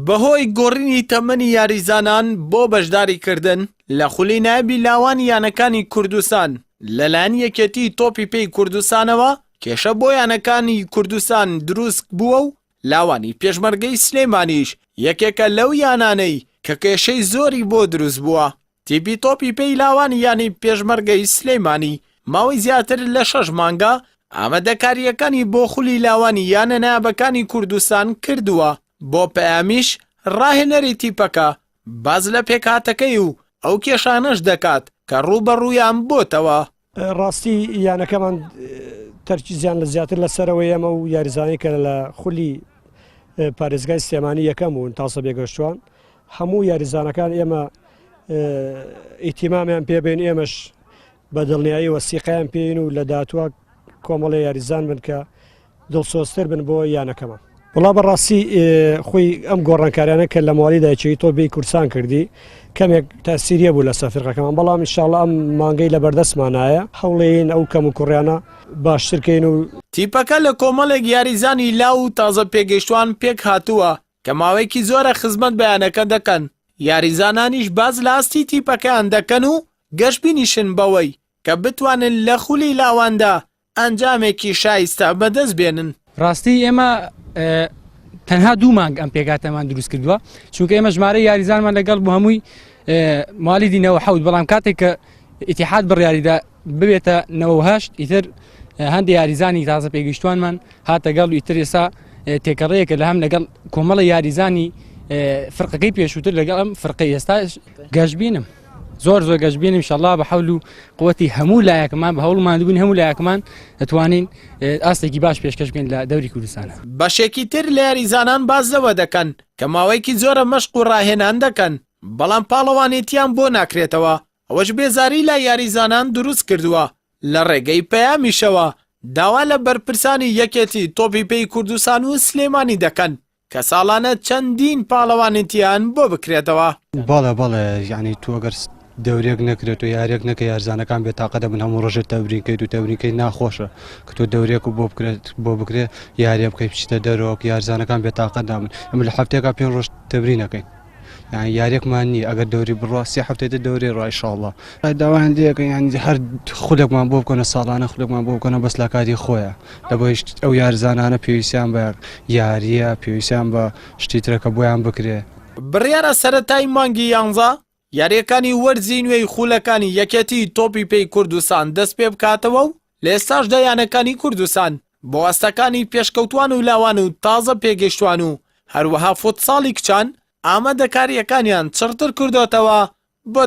بەهۆی گۆڕینی تەمەنی یاریزانان بۆ بەشداریکردن لە خولی نایابی لاوانی یانەکانی کوردستان لەلایەن یەکێتیی تۆپی پێی کوردستانەوە کێشە بۆ یانەکانی کوردستان دروست بووە و لاوانی پێشمەرگەی سلێمانیش یەکێکە لەو یانانەی کە کێشەی زۆری بۆ دروست بووە. تیپی تۆپی پێی لاوانی یانەی پێشمەرگەی سلێمانی ماوەی زیاتر لە شەش مانگە ئامادەکارییەکانی بۆ خولی لاوانی یانە نایابەکانی کوردستان کردووە، بۆ پەیامیش ڕاهێنەری تیپەکە باس لە پێکهاتەکەی و ئەو کێشانەش دەکات کە ڕووبەڕوویان بۆتەوە. ڕاستی یانەکەمان تەرکیزیان لە زیاتر لە سەرەوەی ئێمە و یاریزانانی کە لە خولی پارێزگای سلێمانی یەکەم بوون تازە بێگەشتوان هەموو یاریزانەکان ئێمە ئیتیمامیان پێبین ئێمەش بە دڵنیایی وەسیقەیان پێین و لە داهاتووە کۆمەڵی یاریزان بن کە دڵسۆزتر بن بۆ یانەکەمان. وەڵا بەڕاستی خۆی ئەم گۆڕانکاریانە کە لە موالیدا یەکێتی تۆپی پێی کوردستان کردی کەمێک تاسیریە بوو لەسەر فرقەکەمان بەڵام ئینشاڵڵا ئەم مانگەی لە بەردەستمانایە هەوڵێین ئەو کەم و کوڕیانە باشترکەین و تیپەکە لە کۆمەڵێک یاریزانی لاو و تازە پێگەیشتوان پێکهاتووە کە ماوەیەکی زۆرە خزمەت بە یانەکە دەکەن، یاریزانانیش باس لە ئاستی تیپەکەیان دەکەن و گەشبینیشن بەوەی کە بتوانن لە خولی لاواندا ئەنجامێکی شایستە بەدەست بێنن. ڕاستی ئێمە تەنها دوو مانگ ئەم پێکهاتەمان دروست کردووە چونکە ئێمە ژمارە یاریزانمان لەگەڵ بوو هەمووی مالیدی 97 بەڵام کاتێک کە ئیتیحاد بڕیاریدا ببێتە 98 ئیتر هەندێک یاریزانی تازە پێگەیشتوانمان هاتە گەڵ ئیتر ئێستا تێکەڕەیەکە لە هەم لەگەڵ کۆمەڵە یاریزانی فرقەکەی پێشووتر لەگەڵ ئەم فرقەی ئێستا گەشببینم. زۆر زۆر گەشبینم ئینشەڵا بە حەول و قوتی هەموو لایەکمان بە هەوڵ ماندووبوونی هەموو لایەکمان دەتوانین ئاستێکی باش پێشکەش بکەین لە دەوری کوردستانە. بەشێکی تر لە یاریزانان باس لەوە دەکەن کە ماوەیەکی زۆرە مەشق و ڕاهێنان دەکەن، بەڵام پاڵەوانێتیان بۆ ناکرێتەوە، ئەوەش بێزاری لای یاریزانان دروست کردووە، لە ڕێگەی پەیامیشەوە داوا لە بەرپرسانی یەکێتی تۆپی پێی کوردستان و سلێمانی دەکەن کە ساڵانە چەندین پاڵەوانێتیان بۆ بکرێتەوە. بەڵێ بەڵێ یانی تۆ گەر دەورێک نەکرێت و یاریەک نەکە یارزانەکان بێ تاقە دەبن هەموو ڕۆژێ تەمرین کەیت و تەمرین کەیت ناخۆشە کە تۆ دەورێک و بۆ بکرێت بۆ بکرێ یاریە بکەیت بچیتە دەرەوە یارزانەکان بێ تاقەت نابن ئەمە لە هەفتەیەکا پێنج ڕۆژ تەمرین ئەکەین یانی یاریەکمان نییە ئەگەر دەوری بڕوا سێ هەفتەی تر دەورێ ڕوا ئیشاڵڵا داوایان لێ ئەکەین یانی هەر خولێکمان بۆ بکەنە ساڵانە خولێکمان بۆ بکەنە بەس لە کاتی خۆیە لە بۆ ئەو یارزانانە پێویستیان بە یارییە پێویستیان بە شتی ترە کە بۆیان بکرێ. بڕیارە سەرەتای مانگی یانزە یارییەکانی وەرزی نوێی خولەکانی یەکێتیی تۆپی پێی کوردستان دەستپێبکاتەوە و لە ئێستاشدا یانەکانی کوردستان بۆ ئاستەکانی پێشکەوتوان و لاوان و تازە پێگەیشتوان و هەروەها فوتساڵی کچان ئامادەکارییەکانیان چڕتر کردۆتەوە بۆ